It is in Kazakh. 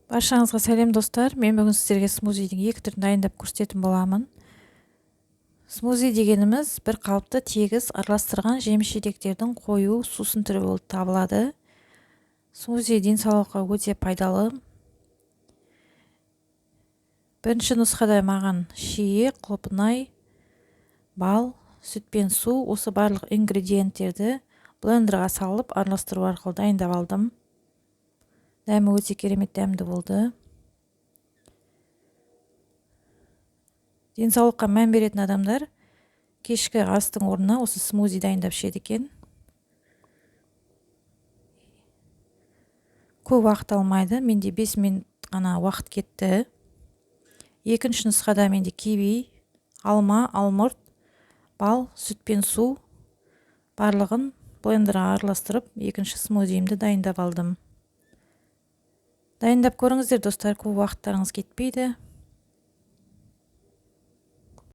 Баршаңызға сәлем, достар. Мен бүгін сіздерге смузидің екі түрін дайындап көрсететін боламын. Смузи дегеніміз бір қалыпты тегіс араластырған жеміс-жидектердің қою сусын түрі болып табылады. Смузи денсаулыққа өте пайдалы. Бірінші нұсқада маған шие, құлпынай, бал, сүт пен су, осы барлық ингредиенттерді блендерға салып араластыру арқылы дайындап алдым. Дәмі өте керемет дәмді болды. Денсаулыққа мән беретін адамдар кешкі астың орнына осы смузи дайындап ішеді екен. Көп уақыт алмайды. Менде 5 минут қана уақыт кетті. Екінші нұсқада менде киви, алма, алмұрт, бал, сүт пен су барлығын блендерға араластырып, екінші смузиімді дайындап алдым. Дайындап көріңіздер, достар, көп уақыттарыңыз кетпейді.